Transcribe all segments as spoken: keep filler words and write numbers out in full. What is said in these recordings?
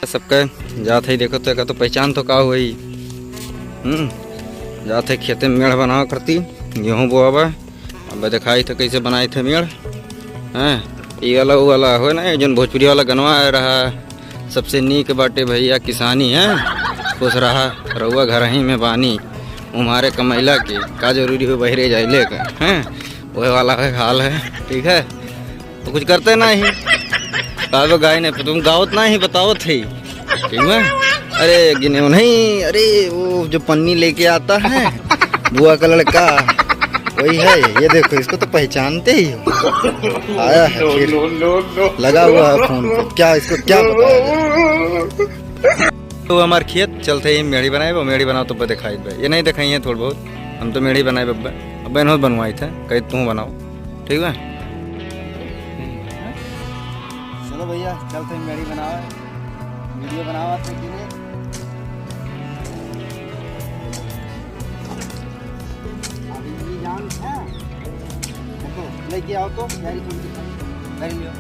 सबके जात है, देखो तो एका तो पहचान तो का होई। हम्म, जात है खेते में मेड़ बनावा करती, गेहूँ बोआबा। अब देखाई थे कैसे बनाई थे मेड़। हैं, ई वाला, ऊ वाला हो ना, जौन भोजपुरी वाला गनवा आए रहा, "सबसे नीक बाटे भैया किसानी है, खुश रहा रउआ घरही में बानी, उमारे कमैला के का जरूरी हो बहरे जाइले का", हैं, वही वाला है, हाल है, ठीक है। तो कुछ करते नहीं। का तो गाय नहीं, तुम गावत नहीं, बतावत है। ठीक है? अरे, गिने नहीं, अरे, वो जो पन्नी लेके आता है, बुआ का लड़का, वही है। ये देखो, इसको तो पहचानते ही हो। आया है फिर। लगा हुआ है फोन पे। क्या इसको क्या पता है? तो हमार खेत चलते ही मेड़ी बनाए, वो मेड़ी बनाओ तो पे दिखाई दे। ये नहीं दिखाई है थोड़ा बहुत, हम तो मेड़ी बनाए बब्बा। अब इन्हों बनवाई थे, कहीं तू बनाओ। ठीक है? चलो भैया, चलते हैं मेड़ी बनावे, वीडियो बनावा थे कि नहीं? अभी ये जान है, देखो, लेके आओ तो, यारी थोड़ी सी कर लियो।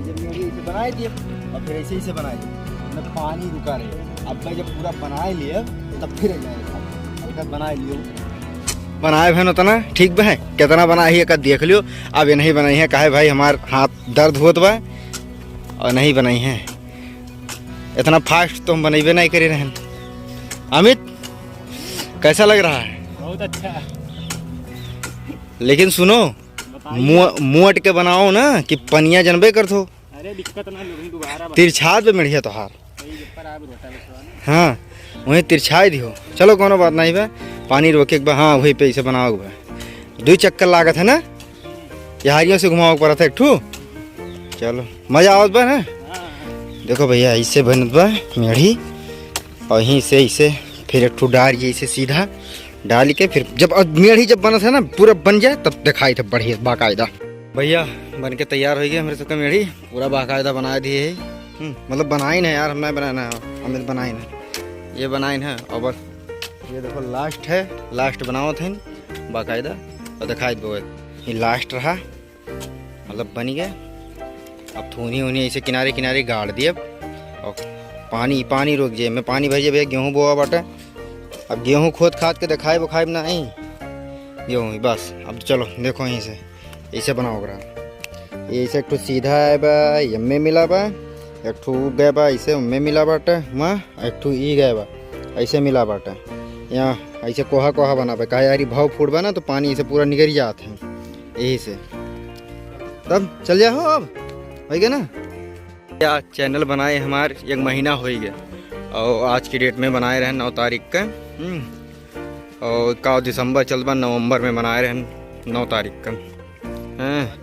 जब मेड़ी इसे बनाए दिए और फिर ऐसे ही से बनाए दिए, मैं पानी रुका रहे। अब मैं जब पूरा बनाए लिए, तब फिर आ जाएगा। हल्का बनाए लियो। बनाए भैन उतना ठीक बा, कितना बनाई है, का देख लियो। अब ये नहीं बनाई है, काहे भाई, हमार हाथ दर्द होत बा और नहीं बनाई है। इतना फास्ट तो हम बनइबे नहीं करे रहन। अमित, कैसा लग रहा है? बहुत अच्छा। लेकिन सुनो, बताइए। मुआ-, मुअट के बनाओ ना कि पनिया जनबे करत हो। अरे दिक्कत ना, लोग दोबारा बना। तिरछात पे मेढ़िया तोहार। सही ऊपर आब रोटा बसवा ना। हाँ, वहीं तिरछाई दिहो। चलो, कोनो बात नहीं बा, पानी रोके के बा। हाँ, वही पे इसे बनावे के बा। दो चक्कर लागत है ना, यहारियों से घुमावे के पड़त है एक ठू। चलो, मजा आवत बा ना? हाँ। देखो भैया, ऐसे बनत बा मेढ़ी, और यहीं से इसे फिर एक ठू डाल, ये इसे सीधा डाल के फिर जब, अब मेढ़ी जब बनत है ना, पूरा बन जाए, तब दिखाई थे बढ़िया बाकायदा। भैया, बन के तैयार हो गया हमरे सबका मेढ़ी, पूरा बाकायदा बनाए दिए है। हम्म, मतलब बनाइन है यार, हम नहीं बनाए ना, हम बनाइन है, ये बनाइन है। और बस ये देखो लास्ट है, लास्ट बनावत है बाकायदा, और दिखाई दो, ये लास्ट रहा, मतलब बन गया। अब थूनी उनी ऐसे किनारे किनारे गाड़ दिए, और पानी, पानी रोक जे, मैं पानी भर जे भैया, गेहूँ बोआ बाटे। अब गेहूँ खोद खाद के दिखाए बुखाए ना आई गेहूँ, बस। अब चलो देखो यहीं से ऐसे बनाओ ओकरा। ये ऐसे एक ठो सीधा आए बा, एम्मे मिला बा, एक ठो ऊ गए बा, ऐसे उम्मे मिला बाटे, वहाँ एक ठो ई गए बा, ऐसे मिला बाटे। यहाँ ऐसे कोहा कोहा बना बा, काहे यारी भाव फूट बा ना, तो पानी ऐसे पूरा निकल जात है, यही से। तब चल जा हो, अब हो गया ना। या चैनल बनाए हमार एक महीना हो ही गया, और आज की डेट में बनाए रहे नौ तारीख का। हम्म, और का दिसंबर चल बा, नवंबर में बनाए रहे नौ तारीख का। हैं,